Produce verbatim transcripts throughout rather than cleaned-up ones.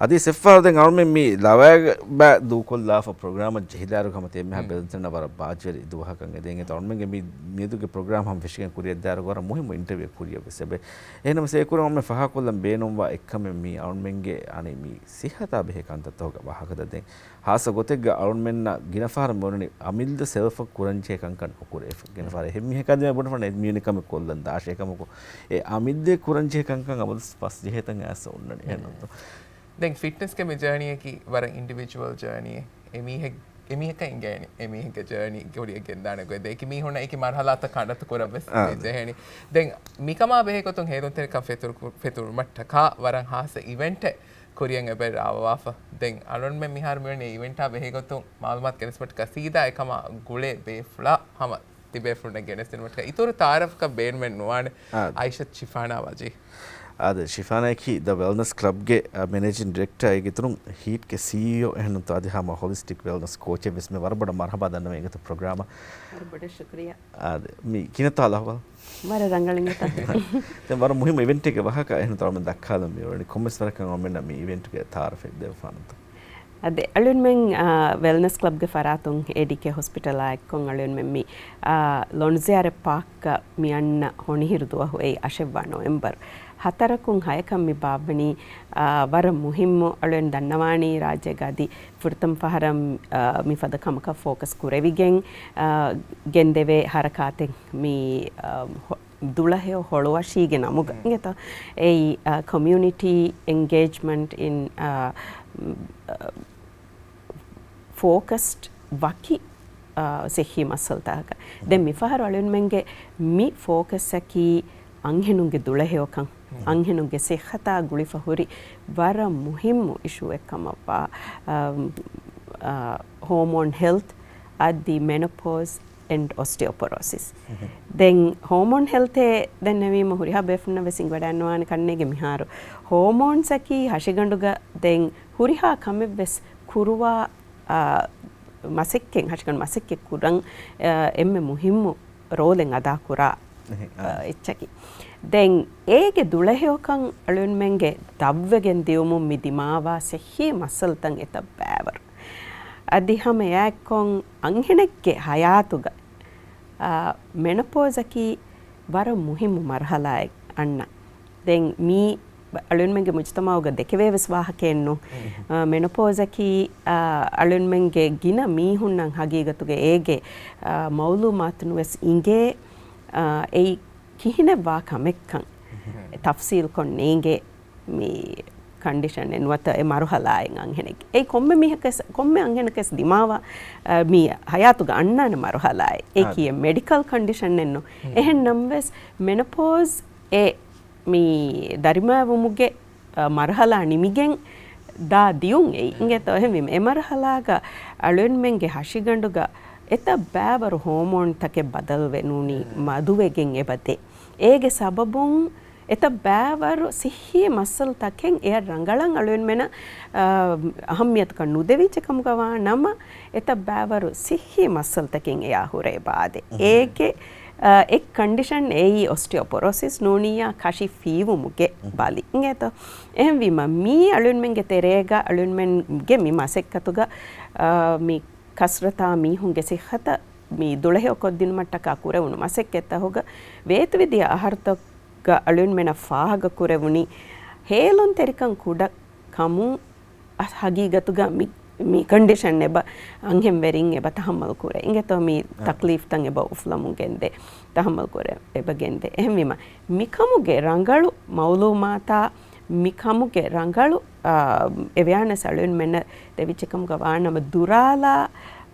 އަދި ސެފްފާރު ދެން އަޅުމެން މި ލަވައިގެ ބައި ދޫކޮށްލާފަ ޕްރޮގްރާމަށް ޖެހިލާއިރު ހަމަ ތިޔަ މިހާ ބެލެންސް ވަރަށް ބާއްޖަވެރި ދުވަހަކަށް އެދެން އެތަ އަޅުމެންގެ މި މިއަދުގެ ޕްރޮގްރާމް ހަމަ ފެށިގެން ކުރިއަށްދާއިރު ވަރަށް މުހިއްމު އިންޓަވިއު ކުރިއަށް ވެސް އެބެ. އެހެންނަމަ ސޭކުރަން އަޅުމެން ފަހާކޮށްލަން ބޭނުންވާ އެއްކަމެއް މީ އަޅުމެންގެ އަނެއް މީ ސިއްހަތާ ބެހޭ ކަންތައްތަކުގެ ވާހަކަތައް ދެން ހާއްސަ ގޮތެއްގަ އަޅުމެންނަށް ގިނަ ފަހަރަށް މިއޮންނަނީ އަމިއްލަ ސެލްފަށް ކުރަންޖެހޭ ކަންކަން ނުކުރެވިފަ. ގިނަ ފަހަރަށް އެހެން މީހަކާ ދިމާ ބުނެފަ ނޭ މިއުނިކަމެއް ކޮށްލަން ދާށޭ ކަމަކު އެ އަމިއްލަ ކުރަންޖެހޭ ކަންކަން އަބަދު ފަސް ޖެހޭތަން އައިސް އޮންނަނީ. އެހެންނުތޯ؟ ދެން ފިޓްނަސްގެ މި ޖާނީއަކީ ވަރަށް އިންޑިވިޖުއަލް ޖާނީއެއް. އެމީހެއް އެމީހަކަށް އިނގޭނެ އެމީހެއްގެ ޖާނީ ގޮޑިއަށް ގެންދާނެ ގޮތް. އެކި މީހުންނަށް އެކި މަރުހަލާތައް ކަނޑަތު ކުރަން ވެސް އާ. ޖެހޭނެ. ދެން މިކަމާ ބެހޭ ގޮތުން ހޭލުންތެރިކަން ފެތުރު-، ފެތުރުމަށްޓަކާ ވަރަށް ހާއްސަ އިވެންޓެއް ކުރިއަށް އެބަ ރާވާފަ. ދެން އަޅުންމެން މިހާރު މިވަނީ އިވެންޓާ ބެހޭ ގޮތުން މައުލޫމާތު ގެނެސްމަށްޓަކާ ސީދާ އެކަމާ ގުޅޭ ބޭފުޅާ ހަމަ ތިބޭފުޅުންނަށް ގެނެސްދިނުމަށްޓަކާ އިތުރު ތައާރަފްކަށް ބޭނުމެއް ނުވާނެ. އާ. އައިޝަތް ޝިފާނާ ވަޖީ. އާދެ، ޝިފާނާއަކީ ދަ ވެލްނަސް ކްލަބްގެ، އަ، މެނޭޖިން ޑިރެކްޓަރ އޭގެ އިތުރުން ހީޓްގެ ސީއީއޯ އެހެންނުތޯ އަދި ހަމަ ހޮލިސްޓިކް ވެލްނަސް ކޯޗެއް ވެސް މި ވަރަށް ބޮޑަށް މަރުހަބާ ދަންނަވަން އިނގޭތޯ ޕްރޮގްރާމަށް. ވަރަށް ބޮޑަށް ޝުކުރިއްޔާ. އާދެ، މި ކިހިނެއްތޯ އަހުވާލު؟ ވަރަށް ރަނގަޅު އިނގޭތޯ. ދެން ވަރަށް މުހިއްމު އިވެންޓެއްގެ ވާހަކަ އެހެން ތަޅުމެން ދައްކާލަން މި އުޅެނީ. ކޮންމެސް ވަރަކަށް އަޅުމެންނަށް މި އިވެންޓްގެ ތައާރަފެއް ދެއްވާނަންތޯ؟ އަދި އަޅުންމެން، އާ، ވެލްނަސް ކްލަބްގެ ފަރާތުން އޭޑީކޭ ހޮސްޕިޓަލާ އެއްކޮށް އަޅުންމެން މި، އާ، ލޮންޒިޔާރަތް ޕާކަށް މި އަންނަ ހޮނިހިރު ދުވަހު އެއީ އަށެއްވާ ނޮވެމްބަރު ހަތަރަކުން ހަޔަކަށް މި ބާއްވަނީ، އާ، ވަރަށް މުހިއްމު. އަޅުން ދަންނަވާނީ ރާއްޖޭގަ އަދި ފުރަތަމަ ފަހަރަށް، އާ، މިފަދަ ކަމަކަށް ފޯކަސް ކުރެވިގެން، އާ، ގެންދެވޭ ހަރަކާތެއް މި، އާ، ހޮ-، ދުޅަހެޔޮ ހޮޅުވަށީގެ ނަމުގަ އިނގޭތޯ. އެއީ، އާ، ކޮމިއުނިޓީ އެންގޭޖްމަންޓް އިން، އާ، މް، އާ، ފޯކަސްޑް ވަކި، އާ، ސިއްހީ މައްސަލަތަކަކަށް. ދެން މިފަހަރު އަޅުންމެންގެ މި ފޯކަސްއަކީ އަންހެނުންގެ ދުޅަހެޔޮކަން، އަންހެނުންގެ ސިއްހަތާ ގުޅިފަ ހުރި ވަރަށް މުހިއްމު އިޝޫއެއް ކަމަށްވާ، އާ، އާ، ހޯމޯން ހެލްތް އަދި މެނޮޕޯޒް އެންޑް އޮސްޓިއޮޕޮރޯސިސް. ދެން ހޯމޯން ހެލްތޭ ދެންނެވީމަ ހުރިހާ ބޭފުންނަށް ވެސް އިނގިވަޑައިނުވާނެ ކަންނޭގެ މިހާރު ހޯމޯންސްއަކީ ހަށިގަނޑުގަ ދެން ހުރިހާ ކަމެއް ވެސް ކުރުވާ، އާ، މަސައްކަތް، ހަށިގަނޑު މަސައްކަތް ކުރަން، އާ، އެންމެ މުހިއްމު ރޯލެއް އަދާ ކުރާ، އެހެ، އާ. އާ، އެއްޗަކީ. ދެން އޭގެ ދުޅަހެޔޮކަން އަޅުންމެންގެ ދަށްވެގެން ދިޔުމުން މި ދިމާވާ ސިއްހީ މައްސަލަތައް އެތައް ބައިވަރު. އަދި ހަމަ އެއާއެއްކޮށް އަންހެނެއްގެ ހަޔާތުގަ، އާ، މެނޮޕޯޒަކީ ވަރަށް މުހިއްމު މަރުހަލާއެއް އަންނަ. ދެން މީ އަޅުންމެންގެ މުޖުތަމައުގަ ދެކެވޭ ވެސް ވާހަކައެއް ނޫން. އާ، މެނޮޕޯޒަކީ، އާ، އަޅުންމެންގެ ގިނަ މީހުންނަށް ހަގީގަތުގަ އޭގެ، އާ، މައުލޫމާތު ނުވެސް އިނގޭ، އާ، އެއީ ކިހިނެއް ވާ ކަމެއްކަން ތަފްސީލްކޮށް ނޭނގޭ. މި ކަންޑިޝަނެއް ނުވަތަ އެ މަރުހަލާއެއް އަންހެނެއްގެ. އެއީ ކޮންމެ މީހަކަސް، ކޮންމެ އަންހެނަކަސް ދިމާވާ، އަ، މި ހަޔާތުގަ އަންނާނެ މަރުހަލާއެއް. އެއީ އާ. ކިޔެއް މެޑިކަލް ކަންޑިޝަނެއް ނޫން. އެހެން ނަމަވެސް މެނޮޕޯޒް އެ މި ދަރިމައިވުމުގެ، އަ، މަރުހަލާ ނިމިގެން ދާ ދިޔުން އެއީ. އިނގޭތޯ އެހެންވީމަ އެ މަރުހަލާގަ އަޅުންމެންގެ ހަށިގަނޑުގަ އެތައް ބައިވަރު ހޯމޯންތަކެއް ބަދަލުވެ ނޫނީ މަދުވެގެން އެބަދޭ. އޭގެ ސަބަބުން އެތައް ބައިވަރު ސިއްހީ މައްސަލަތަކެއް އެއަށް ރަނގަޅަށް އަޅުންމެނަށް، އާ، އަހައްމިޔަތުކަން ނުދެވިއްޖެ ކަމުގަ ވާ ނަމަ، އެތައް ބައިވަރު ސިއްހީ މައްސަލަތަކެއް އެޔާ ހުރޭ ބާދެ. އެހެން. އޭގެ، އާ، އެއް ކަންޑިޝަން އެއީ އޮސްޓިއޮޕޮރޯސިސް ނޫނިއްޔާ ކަށި ފީވުމުގެ ބަލި. އިނގޭތޯ؟ އެހެންވީމަ، މީ އަޅުންމެންގެ ތެރޭގަ އަޅުންމެންގެ މި މަސައްކަތުގަ، އާ، މި ކަސްރަތާ މީހުންގެ ސިއްހަތަށް މި ދުޅަހެޔޮކޮށްދިނުމަށްޓަކާ ކުރެވުނު މަސައްކަތްތަކުގަ ވޭތުވެދިޔަ އަހަރުތަކުގަ އަޅުންމެނަށް ފާހަގަކުރެވުނީ ހޭލުންތެރިކަން ކުޑަ ކަމުން ހަގީގަތުގަ މި، މި ކަންޑިޝަން އެބަ އަންހެންވެރިން އެބަ ތަހައްމަލު ކުރޭ. އިނގޭތޯ މި އާ. ތަކްލީފްތައް އެބަ އުފުލަމުން ގެންދޭ، ތަހައްމަލު ކުރޭ، އެބަ ގެންދޭ. އެހެންވީމަ، މިކަމުގެ ރަނގަޅު މައުލޫމާތާ މިކަމުގެ ރަނގަޅު، އާ، އެވެއާނެސް އަޅުންމެންނަށް ދެވިއްޖެކަމުގަ ވާނަމަ ދުރާލާ،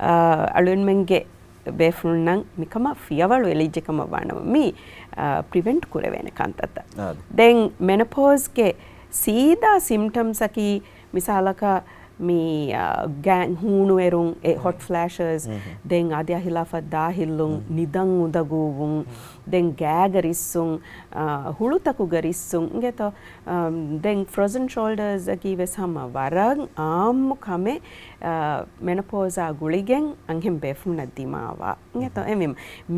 އާ، އަޅުންމެންގެ ބޭފުޅުންނަށް މިކަމަށް ފިޔަވަޅު އެޅިއްޖެކަމަށް ވާނަމަ މި، އާ، ޕްރިވެންޓް ކުރެވޭނެ ކަންތައްތައް. އާދެ. ދެން މެނޮޕޯޒްގެ ސީދާ ސިމްޓަމްސްއަކީ މިސާލަކަށް މި، އާ، ގާ-، ހޫނުއެރުން، އެ ހޮޓް ފްލެޝަސް، ދެން އަދި އަހިލާފަށް ދާހިއްލުން، ނިދަން އުނދަގޫވުން، ދެން ގާގަ ރިއްސުން، އާ، ހުޅުތަކުގަ ރިއްސުން އިނގޭތޯ؟ އަމް، ދެން ފްރޮޒަން ޝޯލްޑާސް އަކީ ވެސް ހަމަ ވަރަށް އާއްމު ކަމެއް، އާ، މެނޮޕޯޒާ ގުޅިގެން އަންހެން ބޭފުންނަށް ދިމާވާ. އިނގޭތޯ؟ އެމީ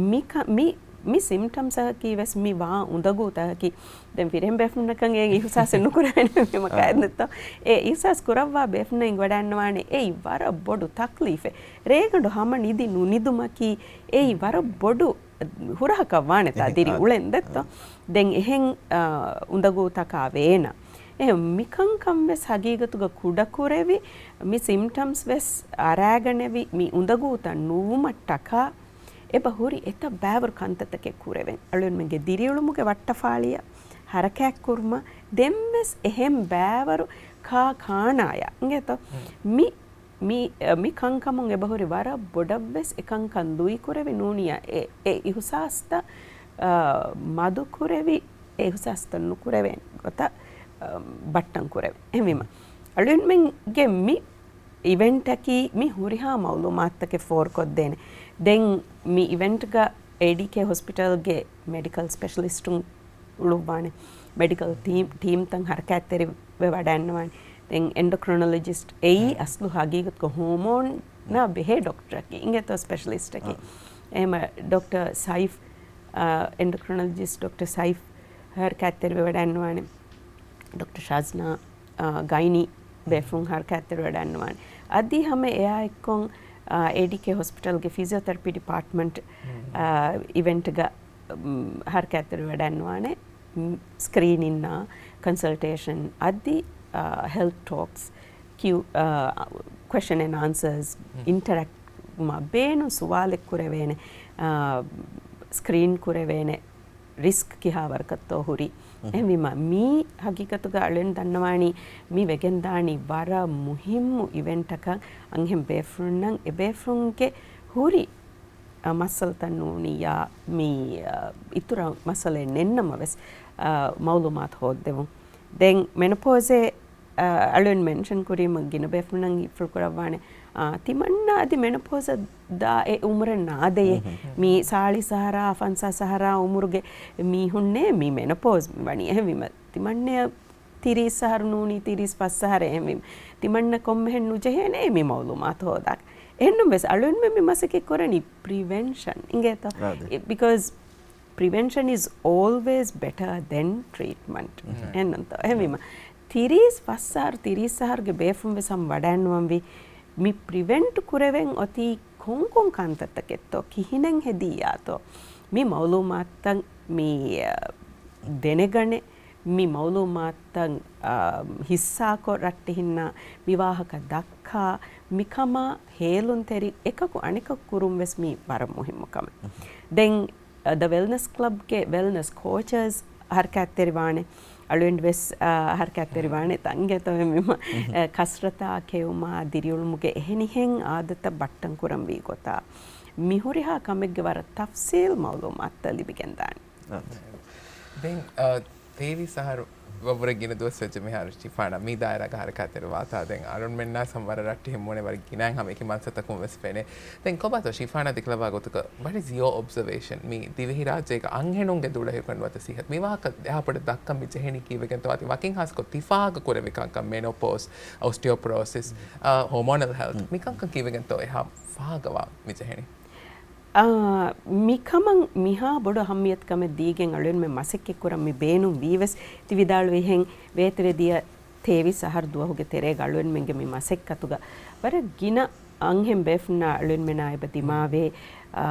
މި ކަ-، މި މި ސިމްޓަމްސްއަކީ ވެސް މި ވާ އުނދަގޫތަކަކީ ދެން ފިރިހެން ބޭފުންނަކަށް އެ އިހުސާސެއް ނުކުރެވޭނެ މި މަކާތް ދެއްތޯ. އެ އިހުސާސް ކުރައްވާ ބޭފުންނަށް އިނގިވަޑައިގަންނަވާނެ އެއީ ވަރަށް ބޮޑު ތަކްލީފެއް. ރޭގަނޑު ހަމަ ނިދި ނުނިދުމަކީ އެއީ ވަރަށް ބޮޑު ހުރަހަކަށް ވާނެތާ ދިރި އުޅެން ދެއްތޯ. ދެން އެހެން، އާ، އުނދަގޫތަކާ ވޭނަ. އެހެން މިކަންކަން ވެސް ހަގީގަތުގަ ކުޑަކުރެވި، މި ސިމްޓަމްސް ވެސް އަރާގަނެވި، މި އުނދަގޫތައް ނުވުމަށްޓަކާ، އެބަ ހުރި އެތައް ބައިވަރު ކަންތައްތަކެއް ކުރެވެން. އަޅުގަނޑުމެންގެ ދިރިއުޅުމުގެ ވައްޓަފާޅިއަށް، ހަރަކާތްކުރުމަށް، ދެން ވެސް އެހެން ބައިވަރު ކާ ކާނާޔާ އިނގޭތޯ؟ މި، މި، މި ކަންކަމުން އެބަހުރި ވަރަށް ބޮޑަށް ވެސް އެކަންކަން ލުއިކުރެވި ނޫނިޔާ އެ، އެ އިހުސާސްތައް، އާ، މަދުކުރެވި، އެ އިހުސާސްތައް ނުކުރެވޭނެ ގޮތަށް، އާ، ބައްޓަން ކުރެވި. އެހެންވީމަ، އަޅުގަނޑުމެންގެ މި އިވެންޓަކީ މި ހުރިހާ މައުލޫމާތުތަކެއް ފޯރުކޮށްދޭނެ. ދެން މި އިވެންޓްގަ އޭޑީކޭ ހޮސްޕިޓަލްގެ މެޑިކަލް ސްޕެޝަލިސްޓުން އުޅުއްވާނެ. މެޑިކަލް ޓީމް، ޓީމްތައް ހަރަކާތްތެރިވެވަޑައިގަންނަވާނެ. ދެން އެންޑޮކްރޮނޮލޮޖިސްޓް އެއީ އަސްލު ހަގީގަތުގަ ހޯމޯންއާ ބެހޭ ޑޮކްޓަރަކީ. އިނގޭތޯ ސްޕެޝަލިސްޓަކީ. އެހެމަ ޑޮކްޓަރ ސައިފް، އާ، އެންޑޮކްރޮނޮލޮޖިސްޓް ޑޮކްޓަރ ސައިފް ހަރަކާތްތެރިވެވަޑައިގަންނަވާނެ. ޑޮކްޓަރ ޝާޒްނާ، އާ، ގައިނީ ބޭފުޅުން ހަރަކާތްތެރިވެވަޑައިގަންނަވާނެ. އަދި ހަމަ އެއާއެއްކޮށް، އާ، އޭޑީކޭ ހޮސްޕިޓަލްގެ ފިޒިއޯތެރަޕީ ޑިޕާޓްމަންޓް، އާ، އިވެންޓްގަ، މް، ހަރަކާތްތެރިވެވަޑައިގަންނަވާނެ. މް، ސްކްރީނިންއާ، ކޮންސަލްޓޭޝަން އަދި، އާ، ހެލްތު ޓޯކްސް، ކިއު، އާ، ކޮއެސްޗަން އެންޑް އާންސަރސް، އިންޓަރެކްޓް ވުމަށް ބޭނުން ސުވާލެއް ކުރެވޭނެ، އާ، ސްކްރީން ކުރެވޭނެ، ރިސްކް ކިހާ ވަރަކަށްތޯ ހުރީ. އެހެންވީމަ، މީ ހަގީގަތުގަ އަޅުގަނޑު ދަންނަވާނީ މި ވެގެންދާނީ ވަރަށް މުހިއްމު އިވެންޓަކަށް. އަންހެން ބޭފުޅުންނަށް އެބޭފުޅުންގެ ހުރި، އަ، މައްސަލަތައް ނޫނިއްޔާ މި، އަ، އިތުރަށް މައްސަލައެއް ނެތްނަމަވެސް، އަ، މައުލޫމާތު ހޯއްދެވުން. ދެން މެނޮޕޯޒެއް އަ، އަޅުގަނޑު މެންޝަން ކުރީމަ ގިނަ ބޭފުޅުންނަށް އިފުޅު ކުރައްވާނެ. އާ، ތިމަންނަ އަދި މެނޮޕޯޒަށް ދާ އެ އުމުރެއް ނާދެޔޭ. މީ ސާޅީސް އަހަރާ، ފަންސާސް އަހަރާ އުމުރުގެ މީހުންނޭ މީ މެނޮޕޯޒް ވަނީ. އެހެންވީމަ، ތިމަންނަޔަށް ތިރީސް އަހަރު ނޫނީ، ތިރީސް ފަސް އަހަރެއް. އެހެންވީމަ، ތިމަންނަ ކޮންމެހެން ނުޖެހޭނެ މި މައުލޫމާތު ހޯދާ. އެހެންނަމަވެސް، އަޅުގަނޑުމެން މި މަސައްކަތް ކުރަނީ ޕްރިވެންޝަން އިނގޭތޯ؟ އާދެ. ބިކޯޒް ޕްރިވެންޝަން އިޒް އޯލްވޭޒް ބެޓަރ ދެން ޓްރީޓްމަންޓް. އެހެންނުންތޯ؟ އެހެންވީމަ، ތިރީސް ފަސް އަހަރު، ތިރީސް އަހަރުގެ ބޭފުން ވެސް ހަމަ ވަޑައިންނަވަންވީ، މި ޕްރިވެންޓް ކުރެވެން އޮތީ ކޮންކޮން ކަންތައްތަކެއްތޯ، ކިހިނެއް ހެދިއްޔާތޯ؟ މި މައުލޫމާތުތައް މި، އަ، ދެނެގަނެ، މި މައުލޫމާތުތައް، އަ، ހިއްސާކޮށް ރައްޓެހިންނަށް މި ވާހަކަ ދައްކާ، މިކަމާ ހޭލުންތެރި އެކަކު އަނެކަކު ކުރުން ވެސް މީ ވަރަށް މުހިއްމު ކަމެއް. ދެން އަ، ދަ ވެލްނަސް ކްލަބްގެ ވެލްނަސް ކޯޗަސް ހަރަކާތްތެރިވާނެ. އަޅުގަނޑު ވެސް، އަ، ހަރަކާތްތެރިވާނެ ތަންގެތޯ އެމީމަ، އަ، ކަސްރަތާ ކެއުމާ ދިރިއުޅުމުގެ އެހެނިހެން އާދަތައް ބައްޓަން ކުރަންވީ ގޮތާ މި ހުރިހާ ކަމެއްގެ ވަރަށް ތަފްސީލް މައުލޫމާތުތައް ލިބިގެންދާނެ. ދެން، އަ، ތޭވީސް އަހަރު ވަވަރަށް ގިނަ ދުވަސް ވެއްޖެ މިހާރު ޝިފާނާ މި ދާއިރާގަ ހަރަކާތްތެރިވާތާ ދެން އަޅުންމެންނާސް ހަމަ ވަރަށް ރައްޓެހިން މޫނެ ވަރަށް ގިނައިން ހަމަ އެކި މައްސަތަކުން ވެސް ފެނޭ. ދެން ކޮބާތޯ ޝިފާނާ ދެކިލައްވާ ގޮތުގަ what is your observation މި ދިވެހިރާއްޖޭގަ އަންހެނުންގެ ދުޅަހެޔޮކަން ނުވަތަ ސިހަތު މި ވާހަކަ އެހާ ބޮޑަށް ދައްކަން މި ޖެހެނީ ކީއްވެގެންތޯ؟ އަދި ވަކިން ހާސްކޮށް ތި ފާހަގަ ކުރެވި ކަންކަން މެނޮޕޯސް، އޮސްޓިއޯޕްރޯސިސް، އަ، ހޯމޯނަލް ހެލްތް މި ކަންކަން ކީއްވެގެންތޯ އެހާ ފާހަގަވާ މި ޖެހެނީ؟ އާ، މިކަމަށް މިހާ ބޮޑު އަހައްމިޔަތުކަމެއް ދީގެން އަޅުގަނޑުމެން މަސައްކަތްކުރަން މި ބޭނުންވީވެސް، ތި ވިދާޅުވިހެން ވޭތުވެދިޔަ ތޭވީސް އަހަރު ދުވަހުގެ ތެރޭގަ އަޅުގަނޑުމެންގެ މި މަސައްކަތުގަ ވަރަށް ގިނަ އަންހެން ބޭފުންނާ އަޅުގަނޑުމެނާ އެބަ ދިމާވޭ، އާ،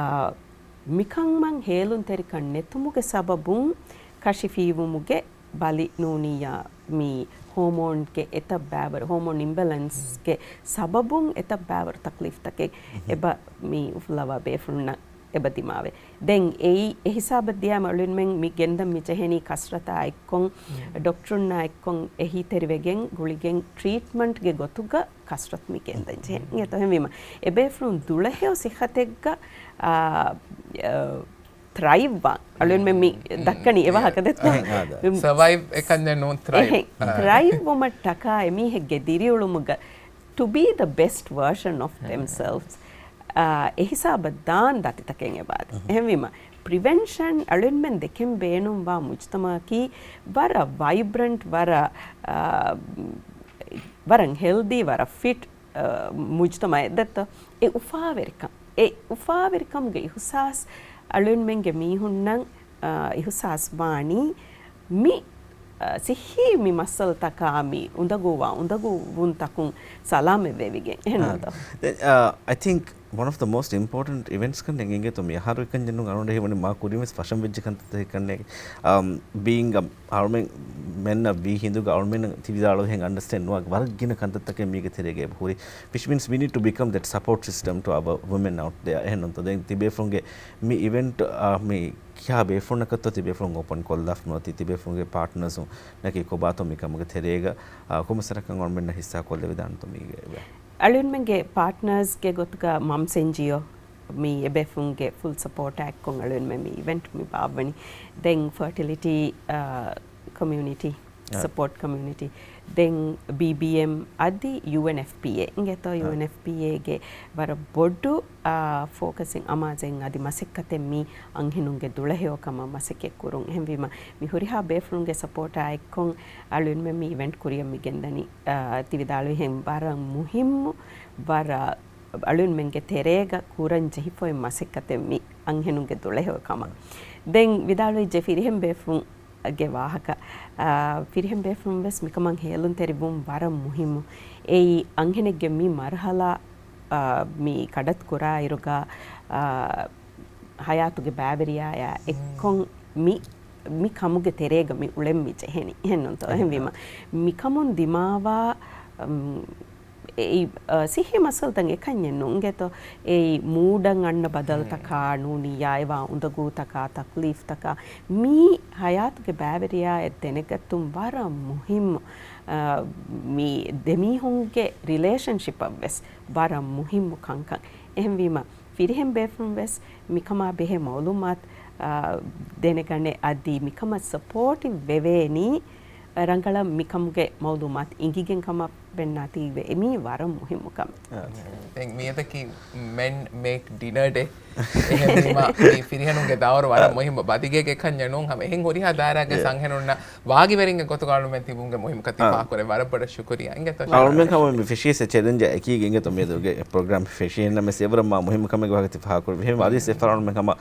މިކަންމަން ހޭލުންތެރިކަން ނެތުމުގެ ސަބަބުން ކަށިފިއްޔުވުމުގެ ބަލި ނޫނިއްޔާ މި ހޯމޯންގެ އެތައް ބައިވަރު، ހޯމޯން އިމްބެލެންސްގެ ސަބަބުން އެތައް ބައިވަރު ތަކްލީފްތަކެއް އެބަ މި އުފުލަވާ ބޭފުޅުންނަށް އެބަ ދިމާވޭ. ދެން އެއީ އެ ހިސާބަށް ދިޔާމަ އަޅުގަނޑުމެން މި ގެންދަން މި ޖެހެނީ ކަސްރަތާ އެއްކޮށް، ޑޮކްޓަރުންނާ އެއްކޮށް އެހީތެރިވެގެން ގުޅިގެން ޓްރީޓްމަންޓްގެ ގޮތުގަ ކަސްރަތު މި ގެންދަން ޖެހެނީ. އެހެންވީމަ، އެބޭފުޅުން ދުޅަހެޔޮ ސިއްހަތެއްގަ، އާ، އާ، ތްރައިވް ވާން. އަޅުގަނޑުމެން މި ދައްކަނީ އެ ވާހަކަ ދެއްތޯ؟ ސަވައިވް އެކަންޏެއް ނޫން، ތްރައިވް. ތްރައިވް ވުމަށްޓަކާ އެމީހެއްގެ ދިރިއުޅުމުގަ to be the best version of themselves. އާ، އެ ހިސާބަށް ދާން ދަތިތަކެއް އެބާދެ. އެހެންވީމަ، ޕްރިވެންޝަން އަޅުގަނޑުމެން ދެކެން ބޭނުންވާ މުޖްތަމައަކީ ވަރަށް ވައިބްރަންޓް، ވަރަށް، އާ، ވަރަށް ހެލްދީ، ވަރަށް ފިޓް، އާ، މުޖްތަމައެއް ދެއްތޯ؟ އެ އުފާވެރިކަން، އެ އުފާވެރިކަމުގެ އިހުސާސް، އަޅުންމެންގެ މީހުންނަށް، އާ، އިހުސާސް ވާނީ މި، އާ، ސިއްހީ މި މައްސަލަތަކާ މި އުނދަގޫވާ އުނދަގޫވުންތަކުން ސަލާމަތްވެވިގެން. އެހެންނޫންތޯ؟ އާ، ދެން، އާ، I think one of the most important events ކަން އެނގޭތޯ މި އަހަރު އެކަންޏެއް ނޫން އަޅުގަނޑަށް ހީވަނީ މާ ކުރިންވެސް ފަށަން ވެއްޖެ ކަންތައްތަކެއް ކަންނޭނގެ. އާ، ބީއިންގ އަ-، އަޅުމެން މެންނަށް ވީ ހިނދުގަ އަޅުމެން ތި ވިދާޅުވިހެން އަންޑަސްޓޭންޑް ނުވާ ވަރަށް ގިނަ ކަންތައްތަކެއް މީގެ ތެރޭގަ އެބަ ހުރި. Which means we need to become that support system to our women out there. އެހެންނޫންތޯ؟ ދެން ތިބޭފުޅުންގެ މި އިވެންޓް، އާ، މި ކިހާ ބޭފުޅުންނަކަށްތޯ ތިބޭފުޅުން އޯޕަން ކޮށްލާފަ ނުވަތީ ތިބޭފުޅުންގެ ޕާޓްނަރސުންނަކީ ކޮބާތޯ މިކަމުގެ ތެރޭގަ، އާ، ކޮންމެސް ވަރަކަށް އަޅުމެންނަށް ހިއްސާ ކޮށްލެވިދާނެތޯ މީގެ؟ އަޅުންމެންގެ ޕާޓްނަރސްގެ ގޮތުގަ މަމްސް އެންޖީއޯ މި އެބޭފުންގެ ފުލް ސަޕޯޓާ އެއްކޮށް އަޅުންމެން މި އިވެންޓް މި ބާއްވަނީ. ދެން ފަރޓިލިޓީ، އާ، ކޮމިއުނިޓީ، އާ. ސަޕޯޓް ކޮމިއުނިޓީ. ދެން ބީބީއެމް އަދި ޔޫއެންއެފްޕީއޭ އިނގޭތޯ؟ އާ. ޔޫއެންއެފްޕީއޭގެ ވަރަށް ބޮޑު، އާ، ފޯކަސިން އަމާޒެއް އަދި މަސައްކަތެއް މި އަންހެނުންގެ ދުޅަހެޔޮކަމަށް މަސައްކަތްކުރުން. އެހެންވީމަ މި ހުރިހާ ބޭފުޅުންގެ ސަޕޯޓާ އެއްކޮށް އަޅުންމެން މި އިވެންޓް ކުރިއަށް މި ގެންދަނީ. އާ، ތި ވިދާޅުވިހެން ވަރަށް މުހިއްމު، ވަރަށް އަޅުންމެންގެ ތެރޭގަ ކުރަން ޖެހިފައި މަސައްކަތެއް މި އަންހެނުންގެ ދުޅަހެޔޮކަމަށް. ދެން ވިދާޅުވެއްޖެ ފިރިހެން ބޭފުންގެ ވާހަކަ. އާ، ފިރިހެން ބޭފުން ވެސް މިކަމަށް ހޭލުންތެރިވުން ވަރަށް މުހިއްމު. އެއީ އަންހެނެއްގެ މި މަރުހަލާ، އާ، މި ކަޑަތު ކުރާއިރުގަ، އާ، ހަޔާތުގެ ބައިވެރިޔާއާ އެއްކޮށް މި، މި ކަމުގެ ތެރޭގަ މި އުޅެން މި ޖެހެނީ. އެހެންނޫންތޯ؟ އެހެންވީމަ މިކަމުން ދިމާވާ، އަމް، އެއީ، އަ، ސިއްހީ މައްސަލަތައް އެކަންޏެއް ނޫން އިނގޭތޯ. އެއީ މޫޑަށް އަންނަ ބަދަލުތަކާ، ނޫނީ އައިވާ އުނދަގޫތަކާ، ތަކްލީފްތަކާ، މީ ހަޔާތުގެ ބައިވެރިޔާއަށް ދެނެގަތުން ވަރަށް މުހިއްމު. އަ، މީ ދެމީހުންގެ ރިލޭޝަންޝިޕަށް ވެސް ވަރަށް މުހިއްމު ކަންކަން. އެހެންވީމަ، ފިރިހެން ބޭފުޅުން ވެސް މިކަމާ ބެހޭ މައުލޫމާތު، އާ، ދެނެގަނެ އަދި މިކަމަށް ސަޕޯޓިވް ވެވޭނީ، ރަނގަޅަށް މިކަމުގެ މައުލޫމާތު އިނގިގެން ކަމަށް ވެންނާތީވެ. މީ ވަރަށް މުހިއްމު ކަމެއް. އާ. ދެން މިއަދަކީ މެން މޭކް ޑިނަރ ޑޭ. އެހެންވީމަ، މީ ފިރިހެނުންގެ ދައުރު ވަރަށް މުހިއްމު. ބަދިގޭގެ ކަންޏެއް ނޫން ހަމަ. އެހެން ހުރިހާ ދާއިރާގެ އާ. އަންހެނުންނަށް ވާގިވެރިންގެ ގޮތުގަ އަޅުމެން ތިބުމުގެ މުހިއްމުކަން ތި އާ. ފާހަގަކުރެއްވި ވަރަށް ބޮޑަށް ޝުކުރިއްޔާ. އިނގޭތޯ؟ އަޅުމެން ހަމަ މި ފެށީސް ޗެލެންޖަށް އެކީގަ އިނގޭތޯ މިއަދުގެ ޕްރޮގްރާމް ފެށީންނަމަ ސޭވަރަށް މާ މުހިއްމު ކަމެއްގެ ވާހަކަ ތި ފާހަގަކުރެއްވި. އެހެން އަދި ސެފަރ އަޅުމެން ހަމަ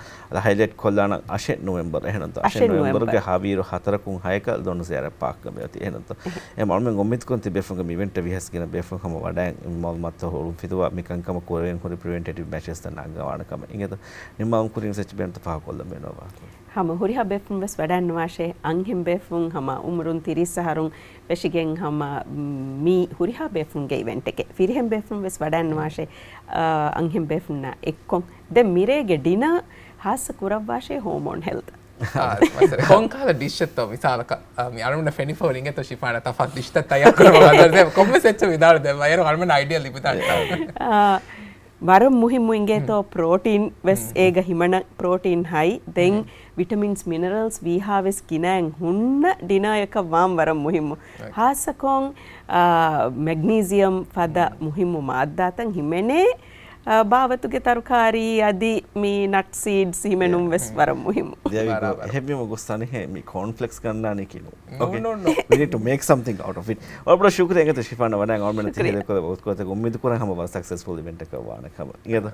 ހައިލައިޓް ކޮށްލާނަން އަށެއް ނޮވެމްބަރު. އެހެންނޫންތޯ؟ އަށެއް އަށެއް ނޮވެމްބަރުގެ ނޮވެމްބަރު. ހަވީރު ހަތަރަކުން ހައެކަ ލޮނުޒިޔާރަ ޕާކްގަ މިއޮތީ. އެހެންނޫންތޯ؟ އެ އަޅުމެން އުއްމީދުކުރަން ތިބޭފުންގެ މި އިވެންޓަށް ވީހާވެސް ގިނަ ބޭފުން ހަމަ ވަޑައި މައުލޫމާތު ހުޅުން ފިލުވާ މި ކަންކަމަށް ކުރެވެން ހުރި ޕްރިވެންޓޭޓިވް މެޝަރސްތައް ނަގައިގަންނަވާނެ ކަމަށް. އިނގޭތޯ؟ ނިންމާލުމުން ކުރިން ސެޗް ބޭންތަ ފާހަގަކޮށްލަން ބޭނުންވާ. ހަމަ ހުރިހާ ބޭފުން ވެސް ވަޑައިގަންނަވާށޭ. އަންހެން ބޭފުން ހަމަ އުމުރުން ތިރީސް އަހަރުން ފެށިގެން ހަމަ މީ ހުރިހާ ބޭފުންގެ އިވެންޓެކޭ. ފިރިހެން ބޭފުން ވެސް ވަޑައިގަންނަވާށޭ، އަ، އަންހެން ބޭފުންނާ އެއްކޮށް. ދެން މިރޭގެ ޑިނަރ ހާއްސަ ކުރައްވާށޭ ހޯމޯން ހެލްތަށް. އާ، މައްސަލަ. ކޮން ކަހަލަ ޑިޝްއެއްތޯ މިސާލަކަށް، އަ، މި އަޅުގަނޑަށް ފެނިފަ ހުރި އިނގޭތޯ ޝިފާނާ ތަފާތު ޑިޝްތައް ތައްޔާރު ކުރައްވާ ބަދަލު ކޮންމެސް އެއްޗެއް ވިދާޅު ދެއްވާ. އޭރު އަޅުގަނޑަށް އައިޑިއާ ލިބިދާނެ. އާ، ވަރަށް މުހިއްމު އިނގޭތޯ މް. ޕްރޯޓީން ވެސް މް. އޭގަ ހިމަނަން ޕްރޯޓީން ހައި. ދެން މް. ވިޓަމިންސް މިނަރަލްސް ވީހާވެސް ގިނައިން ހުންނަ ޑިނަރއަކަށް ވާން ވަރަށް މުހިއްމު. ރައިޓް. ހާއްސަކޮށް، އާ، މެގްނީސިއަމް ފަދަ މް. މުހިއްމު މާއްދާތައް ހިމެނޭ، އާ، ބާވަތުގެ ތަރުކާރީ އަދި މި ނަޓް ސީޑްސް ހިމެނުން ވެސް މް. ވަރަށް މުހިއްމު. ދެއަވި ބާރާ، ބާރާ. އެހެންވީމަ ގޮސް ތަނެހެ މި ކޯންފްލެކްސް ގަންނާނީ ކިނު. ނޯ، އޯކޭ. ނޯ، ނޯ. We need to make something out of it. ވަރަށް ބޮޑަށް ޝުކުރިއްޔާ އިނގޭތޯ ޝިފާން ވަޑައިގެން އަޅުމެންނަށް ޝުކުރިއްޔާ. ތި ހޭދަކޮށްލެވޭ ވަގުތުކޮޅަށް އުއްމީދު ކުރަން ހަމަ ވަރަށް ސަކްސެސްފުލް އިވެންޓަކަށް ވާނެ ކަމަށް. އިނގޭތޯ؟